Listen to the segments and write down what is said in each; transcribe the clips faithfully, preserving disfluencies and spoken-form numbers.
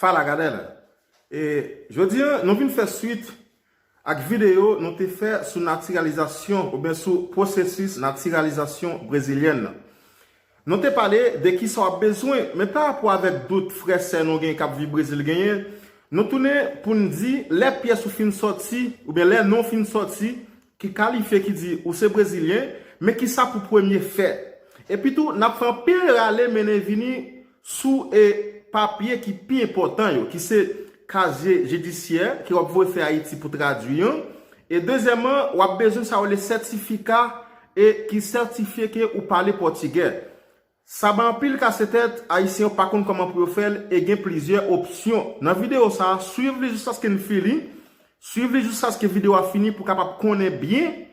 Fala, galera! E jodi a, nou vin fè swit ak videyo nou te fè sou natiralizasyon oubyen sou pwosesis natiralizasyon brezilyèn nan. Nou te pale de kisa w ap bezwen, men pa rapò avèk dout frè sè nou genyen k ap viv Brezil genyen, nou tounen pou n di lè pyès ou fin sòti, oubyen lè non w fin sòti, ki kalifye ki di ou se brezilyen, men kisa pou premye fè. Epi tou, n ap fè anpil rale mennen vini sou e papye ki pi enpòtan yo, ki se kazye jidisyè ke w ap voye fè Ayiti pou tradui an. E dezyèmman, w ap bezwen sa yo rele sètifika e ki sètifye ke ou pale pòtigè. Sa bay anpil kase tèt, Ayisyen yo pa konn kòman pou yo fè l e gen plizyè opsyon. Nan videyo sa a, swiv li jiskaske n fini, swiv li jiskaske videyo a fini pou w kapab konnen byen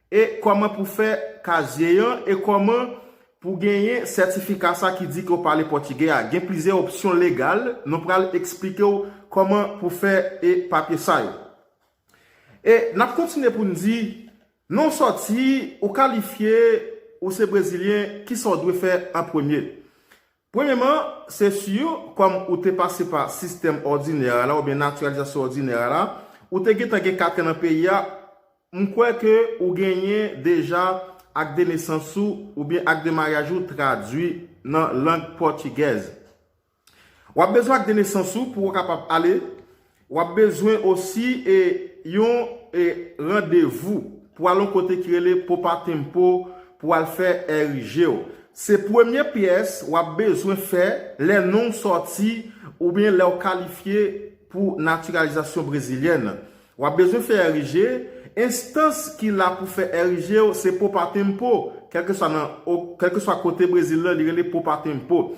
e kòman pou fè kazye an e kòman pou genyen sètifika sa ki di ke w pale pòtigè a. Gen plizyè opsyon legal, nou pral eksplike w kòman pou fè e papye sa yo. E n ap kontinye pou n di, non w sòti, ou kalifye, ou se brezilyen, kisa w dwe fè an premye? Premyeman, se si, kòm ou te pase pa sistèm òdinè a la, oubyen natiralizasyon òdinè a la, ou te gentan gen kat an nan peyi a, m kwè ke ou genyen deja ak de nesans ou, oubyen ak de maryaj ou tradui nan lang pòtigèz. W ap bezwen ak de nesans ou pou w kapab ale. W ap bezwen osi e yon e randevou pou al yon kote ki rele Poupatempo pou al fè R I G w. Se premye pyès w ap bezwen fè lè non w sòti oubyen lè w kalifye pou natiralizasyon brezilyèn. W ap bezwen fè R I G, enstans ki la pou fè R I G w se Poupatempo, kèlkeswa nan, o- kèlkeswa kote Brezil la, li rele Poupatempo.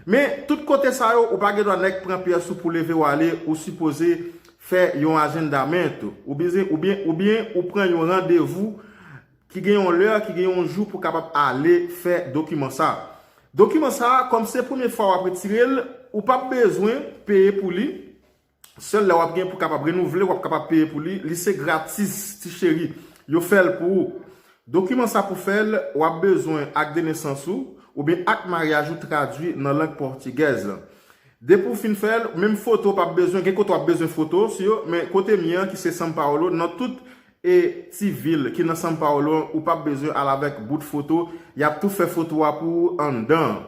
Men, tout kote sa yo, ou pa gen dwa nèk pran pyès ou pou leve w ale, ou sipoze fè yon agendamento, oubyen, oubyen, oubyen ou pran yon randevou ki gen yon lè, ki gen yon jou pou kapab ale fè dokiman sa. Dokiman sa, kòm se premye fwa w ap retire l, ou p ap bezwen peye pou li. Sèl lè w ap gen pou kapab renouvle, w ap kapab peye pou li. Li se gratis, ti cheri. Yo fè l pou ou. Dokiman sa pou fè l, w ap bezwen ak de nesans ou, oubyen ak maryaj ou tradui nan lang pòtigèz. Depi w fin fè l, menm foto w p ap bezwen, gen kote w ap bezwen foto, si yo, men kote m ye an, ki se São Paulo, nan tout e ti vil ki nan São Paulo, ou p ap bezwen al avèk bout foto, y ap tou fè foto a pou ou anndan.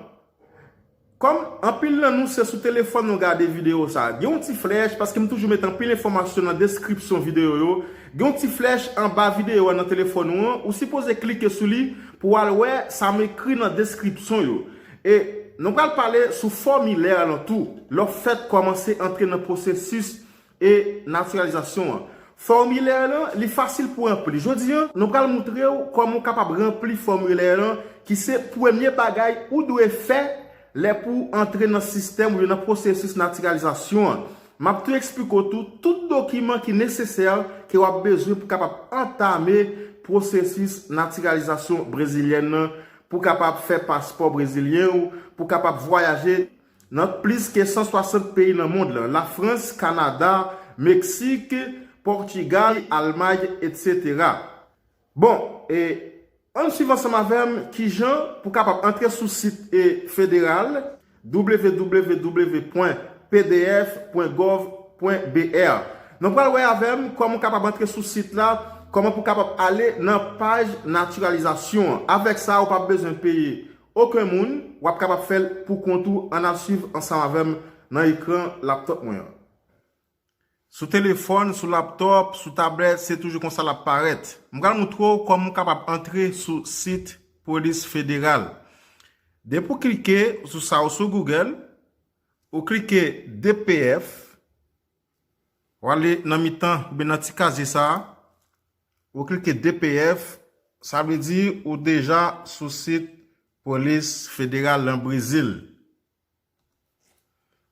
Kòm anpil nan nou se sou telefòn nou gade videyo sa, gen yon ti flèch, paske m toujou met anpil enfòmasyon nan deskripsyon videyo yo, gen yon ti flèch anba videyo a nan telefòn ou an, ou sipoze klike sou li pou w al wè sa m ekri nan deskripsyon yo. E nou pral pale sou fòmilè lan tou, lè w fèk kòmanse antre nan pwosesis e natiralizasyon an. Fòmilè lan, li fasil pou ranpli. Jodi an, nou pral moutre w kòman w kapab ranpli fòmilè lan, ki se premye bagay ou dwe fè lè pou w antre nan sistèm oubyen nan pwosesis natiralizasyon an. M ap tou eksplike w tou tout dokiman ki nesesè ke w ap bezwen pou kapab antame pwosesis natiralizasyon brezilyèn nan, pou kapab fè paspò brezilyen ou, pou kapab vwayaje nan plis ke san swasant peyi nan mond lan, Lafrans, Kanada, Meksik, Pòtigal, Almay, etsetera. Bon, e ann swiv ansanm avè m kijan pou kapab antre sou sit e federal, w w w pwen p d f pwen gov pwen b r. Nou pral wè avè m kòman w kapab antre sou sit la, kòman pou w kapab ale nan paj natiralizasyon an. Avèk sa, ou p ap bezwen peye okenn moun, w ap kapab fè l pou kont ou. Ann al swiv ansanm avè m nan ekran laptòp mwen an. Sou telefòn, sou laptòp, sou tablèt, se toujou konsa l ap parèt. M pral moutre w kòman w kapab antre sou sit polis federal. Depi w klike sou sa, ou sou Google, ou klike D P F, w ale nan mitan oubyen nan ti kazye sa a, ou klike D P F, sa vle di ou deja sou sit polis federal nan Brezil.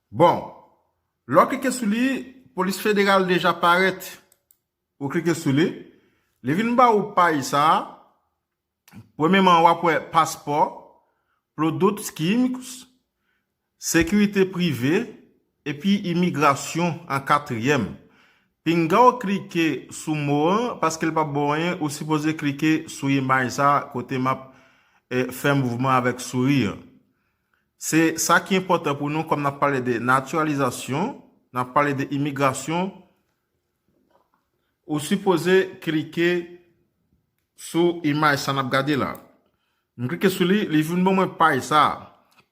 Bon, lè w klike sou li, polis federal deja parèt. Ou klike sou li, li vin ba ou paj sa a. Premyeman, w ap wè paspò, produtos químicos, sekirite prive, epi imigrasyon an katriyèm. Pinga w klike sou mo an, paske l p ap ba w anyen, ou sipoze klike sou imaj sa a, kote m ap, eh, fè mouvman avèk souri an. Se sa ki enpòtan pou nou, kòm n ap pale de natiralizasyon, n ap pale de imigrasyon, ou sipoze klike sou imaj sa n ap gade la. M klike sou li, li vin ban mwen paj sa.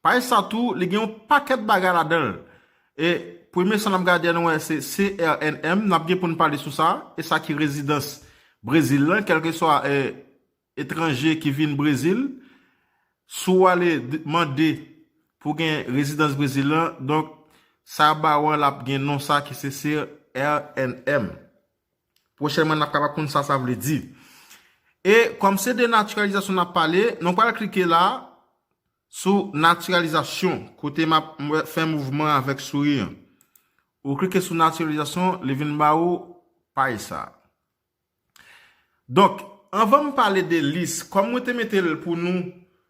Paj sa tou, li gen yon pakèt bagay ladan l. E premye sa n ap gade a, nou wè se C R N M, n ap gen pou n pale sou sa, e sa ki rezidans Brezil lan, kèlkeswa, e, etranje ki vin Brezil, si w ale d- mande pou gen rezidans Brezil lan, donk sa ba w an, l ap gen non sa ki se C R N M. Pwochènman, n ap kapab konn sa sa vle di. E kòm se de natiralizasyon n ap pale, nou pral klike la sou natiralizasyon, kote m ap m fè mouvman avèk souri an. Ou klike sou natiralizasyon, li vin ba ou paj sa. Donk, anvan m pale de lis, kòm mwen te mete l pou nou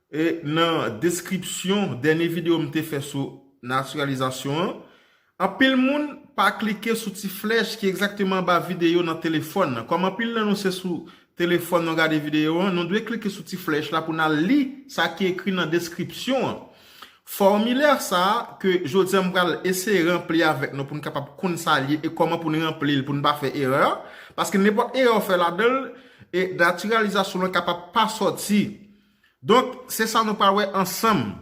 e, nan deskripsyon dènye videyo m te fè sou natiralizasyon an, anpil moun pa klike sou ti flèch ki egzakteman anba videyo nan telefòn nan. Kòm anpil nan nou se sou telefòn nou gade videyo an, nou dwe klike sou ti flèch la pou n al li sa ki ekri nan deskripsyon an. Fòmilè sa a ke jodi a m pral eseye ranpli avèk nou pou n kapab konn sa l ye e kòman pou n ranpli l pou n pa fè erè. Paske nenpòt erè w fè ladan l, e natiralizasyon lan kapab pa sòti. Donk, se sa nou pral wè ansanm.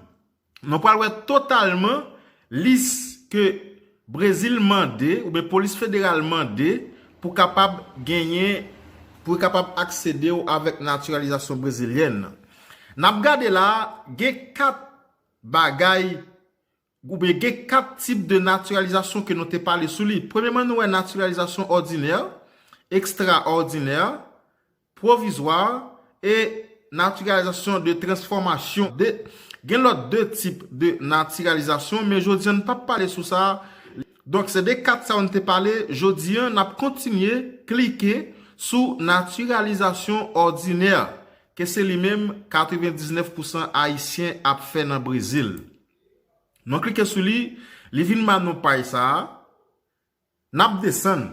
Nou pral wè totalman lis ke Brezil mande, oubyen polis federal mande, pou kapab genyen, pou kapab aksede w avèk natiralizasyon brezilyèn nan. N ap gade la, gen kat bagay, oubyen gen kat tip de natiralizasyon ke nou te pale sou li. Premyèman, nou wè natiralizasyon òdinè, ekstraòdinè, pwovizwa e natiralizasyon de transfòmasyon. De, gen lòt de tip de natiralizasyon, men jodi a n p ap pale sou sa. Donk, se de kat sa yo n te pale. Jodi a, n ap kontinye klike sou natiralizasyon òdinè, ke se li menm katrevendiznèf pousan Ayisyen ap fè nan Brezil. Nou klike sou li, li vin ba nou paj sa a. N ap desann.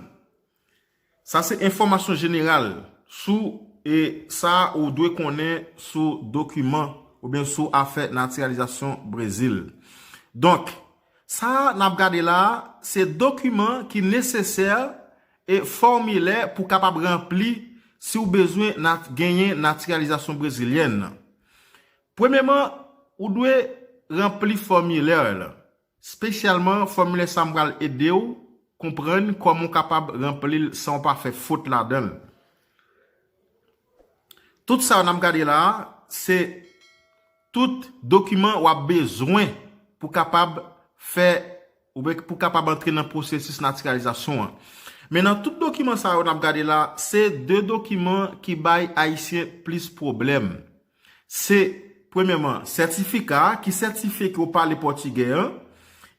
Sa se enfòmasyon jeneral sou e sa ou dwe konnen sou dokiman oubyen sou afè natiralizasyon Brezil. Donk, sa n ap gade la a, se dokiman ki nesesè e fòmilè pou kapab ranpli si w bezwen nat- genyen natiralizasyon brezilyèn nan. Premyèman, ou dwe ranpli fòmilè la. Espesyalman, fòmilè sa a m pral ede w konprann kòman w kapab ranpli l san w pa fè fot ladan l. Tout sa yo n ap gade la a, se tout dokiman w ap bezwen pou kapab fè, oubyen pou kapab antre nan pwosesis natiralizasyon an. Men nan tout dokiman sa yo n ap gade la, se de dokiman ki bay Ayisyen plis pwoblèm. Se, premyèman, sètifika ki sètifye ke w pale pòtigè an.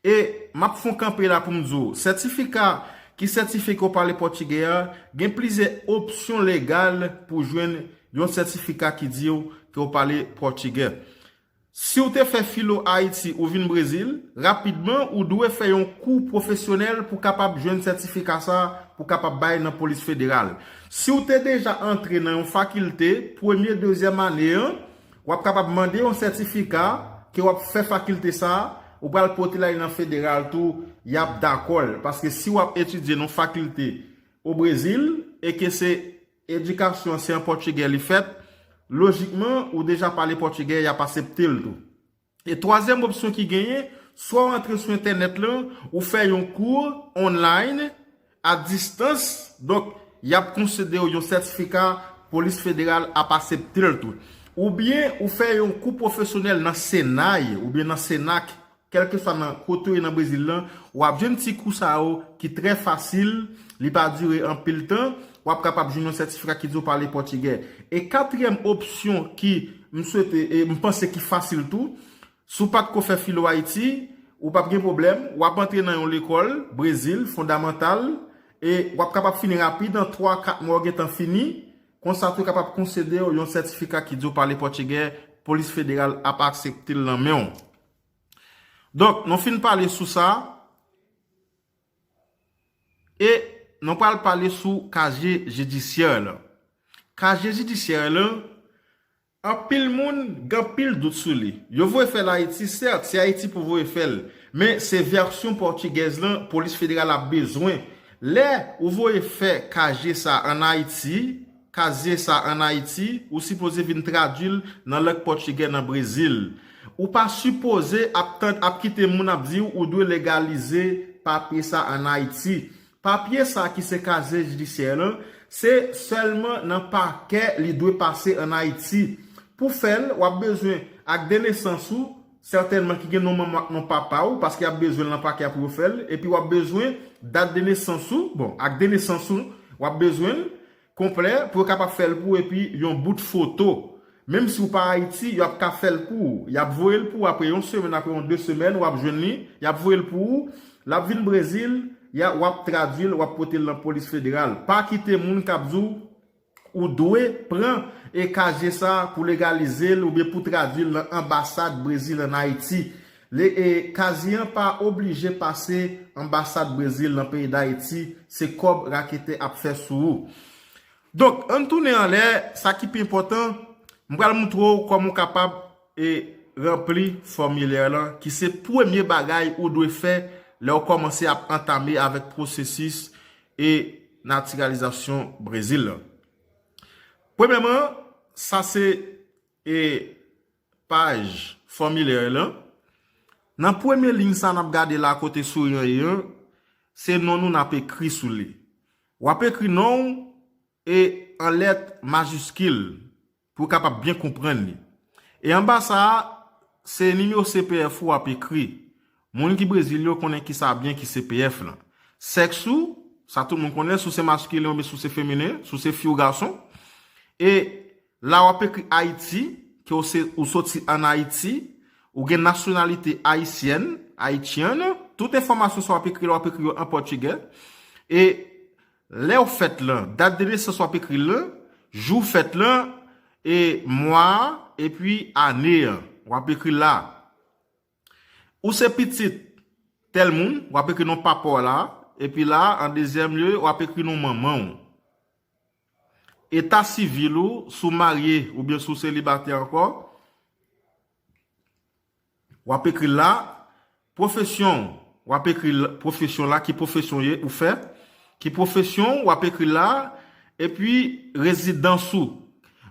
E m ap fè yon kanpe la pou m di w, sètifika ki sètifye ke w pale pòtigè an, gen plizyè opsyon legal pou jwenn yon sètifika ki di w ke w pale pòtigè. Si w te fè filo Ayiti, ou vin Brezil, rapidman, ou dwe fè yon kou pwofesyonèl pou kapab jwenn sètifika sa a, pou kapab bay nan polis federal. Si w te deja antre nan yon fakilte, premye, dezyèm ane an, w ap kapab mande yon sètifika ke w ap fè fakilte sa a, ou pral pote l al nan federal tou, y ap dakò l. Paske si w ap etidye nan yon fakilte o Brezil, e ke se edikasyon an se an pòtigè li fèt, lojikman, ou deja pale pòtigè, y ap asepte l tou. E twazyèm opsyon ki genyen, swa w antre sou entènèt lan, ou fè yon kou online, a distans, donk, y ap konsidere w yon sètifika, polis federal ap asepte l tou. Oubyen, ou fè yon kou pwofesyonèl nan Senai, oubyen nan Senak, kèlkeswa nan kote w ye nan Brezil lan, w ap jwenn ti kou sa yo ki trè fasil, li pa dire anpil tan, w ap kapab jwenn yon sètifika ki di w pale pòtigè. E katriyèm opsyon ki m swete, e m panse ki fasil tou, si w pa t ko fè filo Ayiti, ou p ap gen pwoblèm, w ap antre nan yon lekòl, Brezil, fondamantal, e w ap kapab fini rapid, an twa, kat mwa w gentan fini, konsa tou kapab konsidere w yon sètifika ki di w pale pòtigè, polis federal ap aksepte l nan men w. Donk, nou fin pale sou sa, e nou pral pale sou kazye jidisyè lan. Kazye jidisyè lan, anpil moun gen anpil dout sou li. Yo voye fè l Ayiti, sèt, se Ayiti pou voye fè l. Men se vèsyon pòtigèz lan polis federal ap bezwen. Lè ou voye fè kazye sa ann Ayiti, kazye sa ann Ayiti, ou sipoze vin tradui l nan lang pòtigè nan Brezil. Ou pa sipoze ap tann, ap kite moun ap di w ou dwe legalize papye sa ann Ayiti. Papye sa ki se kazye jidisyè lan, se sèlman nan pakè li dwe pase ann Ayiti. Pou fè l, w ap bezwen ak de nesans ou, sètènman ki gen non manman w ak non papa w, paske y ap bezwen l nan pakè a pou yo fè l, epi w ap bezwen dat de nesans ou, bon, ak de nesans ou, w ap bezwen l konplè pou yo kapab fè l pou ou, epi yon bout foto. Menm si w pa Ayiti, y ap ka fè l pou ou. Y ap voye l pou ou apre yon semèn, apre yon de semèn, w ap jwenn li, y ap voye l pou ou, l ap vin Brezil, y a, w ap tradui l, w ap pote l nan polis federal. Pa kite moun k ap di w ou dwe pran e kazye sa pou legalize l oubyen pou tradui l nan anbasad Brezil ann Ayiti. Le, e, kazye an pa oblije pase anbasad Brezil nan peyi Dayiti, se kòb raketè ap fè sou ou. Donk, ann tounen anlè, sa ki pi enpòtan, m pral moutre w kòman w kapab e ranpli fòmilè lan, ki se premye bagay ou dwe fè lè w kòmanse ap antame avèk pwosesis e natiralizasyon Brezil lan. Premyèman, sa se e paj fòmilè lan. Nan premye liy sa n ap gade la kote souri an ye an, se non nou n ap ekri sou li. W ap ekri non w e an lèt majiskil pou w kapab byen konprann li. E anba sa a, se nimewo C P F ou w ap ekri. Moun ki Brezil yo konnen ki sa byen ki C P F lan. Sèks ou, sa tout moun konnen, si w se maskilen oubyen si w se feminen, si w se fi ou gason. E la w ap ekri Ayiti, ke w se, ou soti ann Ayiti, ou gen nasyonalite ayisyèn, haitiana, tout enfòmasyon sa w ap ekri la, w ap ekri yo an pòtigè. E lè w fèt lan, dat de nesans w ap ekri l lan, jou fèt lan, e mwa a, epi ane an, w ap ekri la. Ou se pitit tèl moun, w ap ekri non papa w la, epi la, an dezyèm lye, w ap ekri non manman w. Eta sivil ou, si w marye oubyen si w selibatè ankò, w ap ekri l la. Pwofesyon w, w ap ekri l, pwofesyon la, ki pwofesyon ye, ou fè. Ki pwofesyon w, w ap ekri l la. Epi rezidans ou.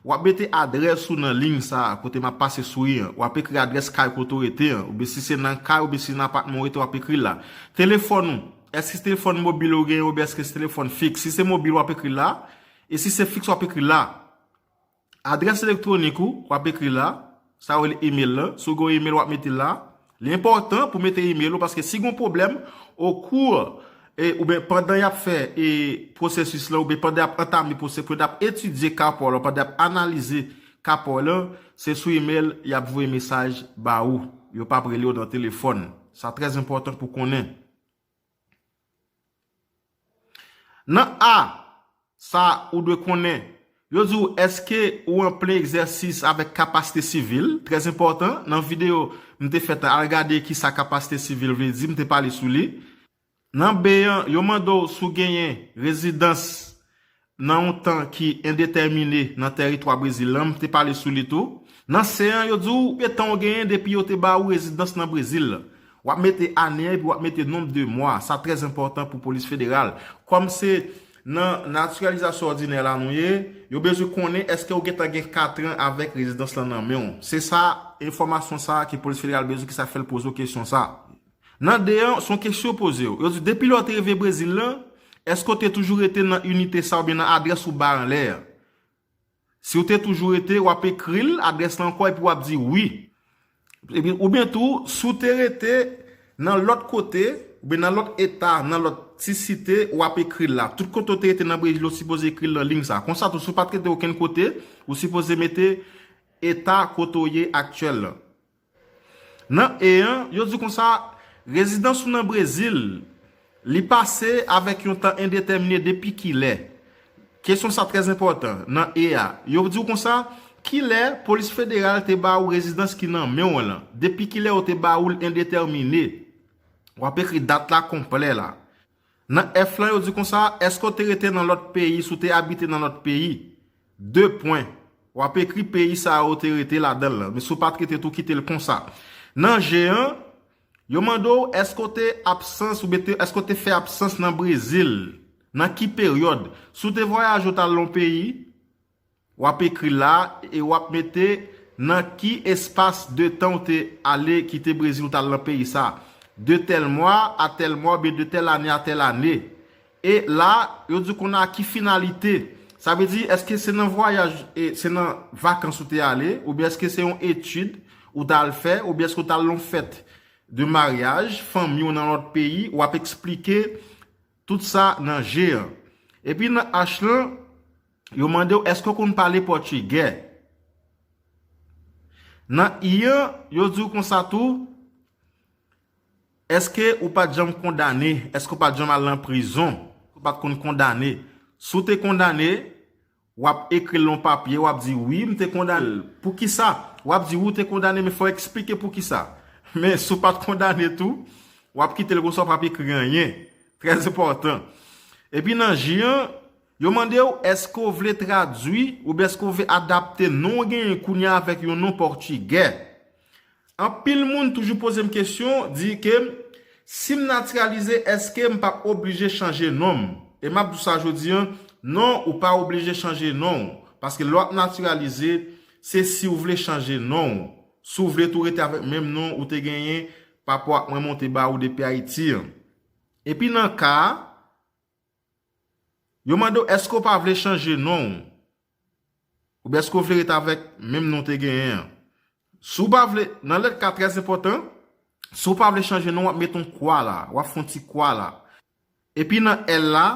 W ap mete adrès ou nan liy sa a, kote m ap pase souri an. W ap ekri adrès kay kote w rete an. Oubyen si se nan kay, oubyen si se nan apatman w rete, w ap ekri l la. Telefòn ou. Èske se telefòn mobil ou genyen, oubyen èske se telefòn fiks? Si se mobil, w ap ekri l la. E si se fiks, w ap ekri l la. Adrès elektwonik ou, w ap ekri la. Sa yo rele email lan. Si w gen yon email, w ap mete l la. Li enpòtan pou mete email ou, paske si gen yon pwoblèm, okou, e, oubyen pandan y ap fè, e, pwosesis lan, oubyen pandan y ap antame pwose-, pandan y ap etidye ka pa w lan, pandan y ap analize ka pa w lan, se sou email y ap voye mesaj ba ou. Yo p ap rele w nan telefòn. Sa trè enpòtan pou konnen. Nan A, sa ou dwe konnen. Yo di w, èske ou an plen egzèsis avèk kapasite sivil? Trè enpòtan. Nan videyo m te fè a, al gade kisa kapasite sivil vle di, m te pale sou li. Nan B an, yo mande w si w genyen rezidans nan yon tan ki endetèmine nan tèritwa Brezil lan, m te pale sou li tou. Nan C an, yo di w etan w genyen depi yo te ba ou rezidans nan Brezil lan. W ap mete ane an epi w ap mete nonb de mwa. Sa trè enpòtan pou polis federal. Kòm se nan natiralizasyon òdinè la nou ye, yo bezwen konnen èske w gentan gen katran avèk rezidans lan nan men w. Se sa, enfòmasyon sa a ki polis federal bezwen, ki sa fè l poze w kesyon sa a. Nan D an, se yon kesyon yo poze w. Yo di, depi lè w te rive Brezil lan, èske w te toujou rete nan inite sa a oubyen nan adrès ou bay anlè a? Si w te toujou rete, w ap ekri l adrès lan ankò epi w ap di wi. Epi, oubyen tou, si w te rete nan lòt kote, oubyen nan lòt eta, nan lòt ti site, w ap ekri l la. Tout kote w te rete nan Brezil, ou sipoze ekri l nan liy sa. Konsa tou, si w pa t rete okenn kote, ou sipoze mete eta kote w ye aktyèl lan. Nan E an, yo di konsa, rezidans ou nan Brezil, li pase avèk yon tan endetèmine depi kilè? Kesyon sa trè enpòtan. Nan E a, yo di w konsa, kilè polis federal te ba ou rezidans ki nan men w lan? Depi kilè yo te ba ou l endetèmine? W ap ekri dat la konplè la. Nan F lan, yo di konsa, èske w te rete nan lòt peyi, si w te abite nan lòt peyi? De pwen. W ap ekri peyi sa a ou te rete ladan l lan. Men si w pa t rete tou, kite l konsa. Nan G an, Yo mande w èske w te absans oubyen te, èske w te fè absans nan Brezil? Nan ki peryòd? Si w te vwayaje, w t al nan yon peyi, w ap ekri la e w ap mete nan ki espas de tan w te ale kite Brezil, w t al nan peyi sa. De tèl mwa a tèl mwa oubyen de tèl ane a tèl ane. E la, yo di w konn a ki finalite. Sa vle di, èske se nan vwayaj, e se nan vakans ou te ale, oubyen èske se yon etid ou t al fè, oubyen èske w t al nan yon fèt de maryaj, fanmi w nan lòt peyi, w ap eksplike tout sa nan G an. Epi nan H lan, yo mande w èske w konn pale pòtigè. Nan I an, yo di w konsa tou, èske ou pa t janm kondane, èske w pa t janm al nan prizon, ou pa t konn kondane. Si w te kondane, w ap ekri l nan yon papye, w ap di, "Wi, m te kondane." Poukisa? W ap di, "Wi, w te kondane, men fò w eksplike poukisa." Men si w pa t kondane tou, w ap kite l konsa, w p ap ekri anyen. Trè enpòtan. Epi nan J an, yo mande w, èske w vle tradui oubyen èske w vle adapte non w genyen kounye a avèk yon non pòtigè? Anpil moun toujou poze m kesyon, di ke m, si m natiralize, èske m p ap oblije chanje non m? E m ap di w sa jodi an, non, ou pa oblije chanje non w. Paske lè w ap natiralize, se si w vle chanje non w. Si w vle tou rete avèk menm non ou te genyen pa rapò ak mwen monte ba ou depi Ayiti an. Epi nan K a, yo mande w èske w pa vle chanje non w? Oubyen èske w vle rete avèk menm non w te genyen an? Si w pa vle, nan lèt K trè enpòtan, si w pa vle chanje non w, w ap met yon kwa la, w ap fè yon ti kwa la. Epi nan L la,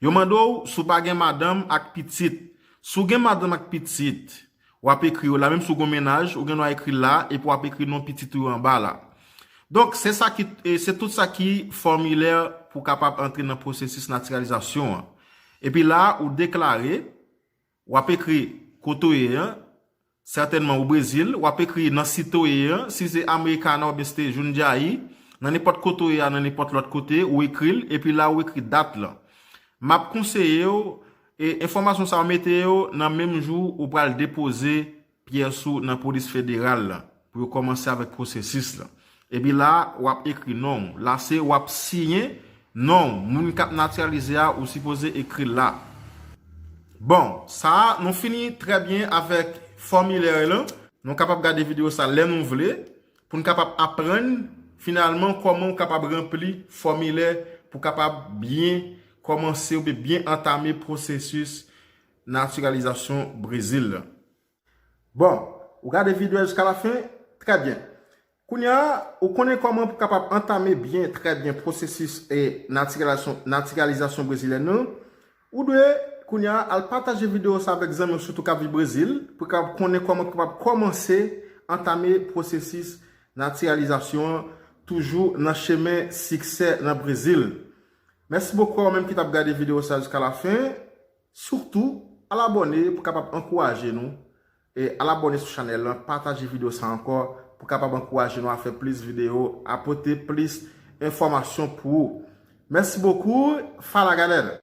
yo mande w si w pa gen madanm ak pitit. Si w gen madanm ak pitit, w ap ekri yo la, menm si w gen yon mennaj, ou gen dwa ekri la, epi w ap ekri non pitit ou yo anba la. Donk, se sa ki, e se tout sa ki fòmilè pou kapab antre nan pwosesis natiralizasyon an. Epi la, ou deklare, w ap ekri kote w ye an, sètènman ou Brezil, w ap ekri nan site w ye an, si se Americana oubyen si te Jundiaí, nan nenpòt kote w ye a, nan nenpòt lòt kote, ou ekri l, epi la ou ekri dat lan. M ap konseye w, e enfòmasyon sa yo mete yo nan menm jou ou pral depoze pyès ou nan polis federal la, pou yo kòmanse avèk pwosesis la. Epi la, w ap ekri non w. La se w ap siyen non w. Moun k ap natiralize a, ou sipoze ekri l la. Bon, sa a, nou fini trè byen avèk fòmilè lan. Nou kapab gade videyo sa lè nou vle, pou n kapab aprann finalman kòman w kapab ranpli fòmilè pou kapab byen kòmanse oubyen byen antame pwosesis natiralizasyon Brezil la. Bon, ou gade videyo a jiska lafen? Trè byen. Kounye a, ou konnen kòman pou kapab antame byen, trè byen pwosesis e natiralizasyon, natiralizasyon brezilyen nan. Ou dwe, kounye a, al pataje videyo sa avèk zanmi w, sitou k ap viv Brezil, pou kapab konnen kòman pou kapab kòmanse antame pwosesis natiralizasyon an, toujou nan chemen siksè nan Brezil. Mèsi bokou a ou menm ki t ap gade videyo sa jiska lafen. Sitou, al abòne pou kapab ankouraje nou. E al abòne sou chanèl lan, pataje videyo sa ankò pou kapab ankouraje nou a fè plis videyo, a pote plis enfòmasyon pou ou. Mèsi bokou, fala galera!